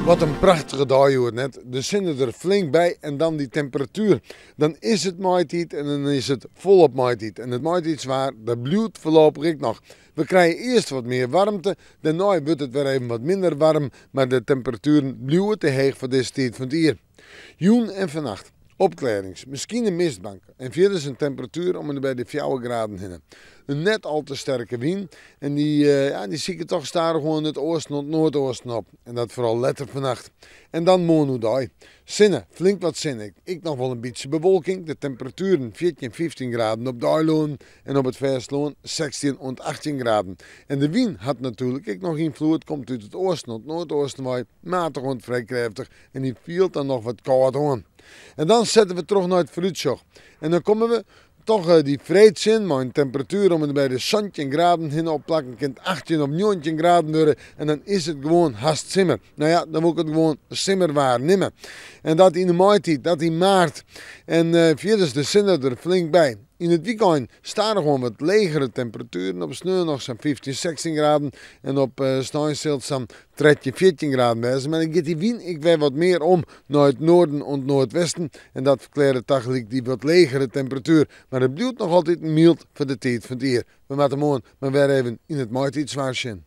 Wat in prachtige dei hjoed, net? De sinne der flink by en dan dy temperatuer. Dan is it maitiid en dan is it folop maitiid. En it maitiidswaar, dat bliuwt foarlopich ek noch. We krije earst wat mear waarmte, dêrnei wurdt it wer even wat minder waarm, mar de temperatueren bliuwe te heech foar dizze tiid fan it jier. Jûn en fannacht opklearrings, miskien in mistbank en fierders in temperatuer om en by de 4 graden hinne. In net al te sterke wyn en dy, ja, dy siket toch stadichoan it oasten oant noardeasten op. En dat foaral letter fannacht. En dan moarn oerdei. Sinne, flink wat sinne. Ek noch wol in bytsje bewolking. De temperatueren 14, 15 graden op de eilannen en op it fêstelân 16 oant 18 graden. En de wyn hat natuerlik ek noch ynfloed, komt út it oasten oant noardeasten wei, matich oant frij krêftich en dy fielt dan noch wat kâld oan. En dan sette we troch nei it foarútsjoch. En dan komme we toch dy freed tsjin mei in temperatuer om en by de 17 graden hinne. Op plakken kin it 18 of 19 graden wurde en dan is it gewoan hast simmer. No ja, dan wol ik it gewoan simmerwaar nimme. En dat yn de maitiid, dat yn maart. En fierders de sinne der flink by. Yn it wykein stadichoan wat legere temperatueren. Op sneon noch sa'n 15, 16 graden en op snein sil it sa'n 13, 14 graden wêze. Mar dan giet dy wyn ek wer wat mear om nei it noarden oant noardwesten. En dat ferklearret tagelyk dy wat legere temperatuer. Mar it bliuwt noch altyd myld foar de tiid fan it jier. We moatte moarn mar wer even yn it maitiidswaar sjen.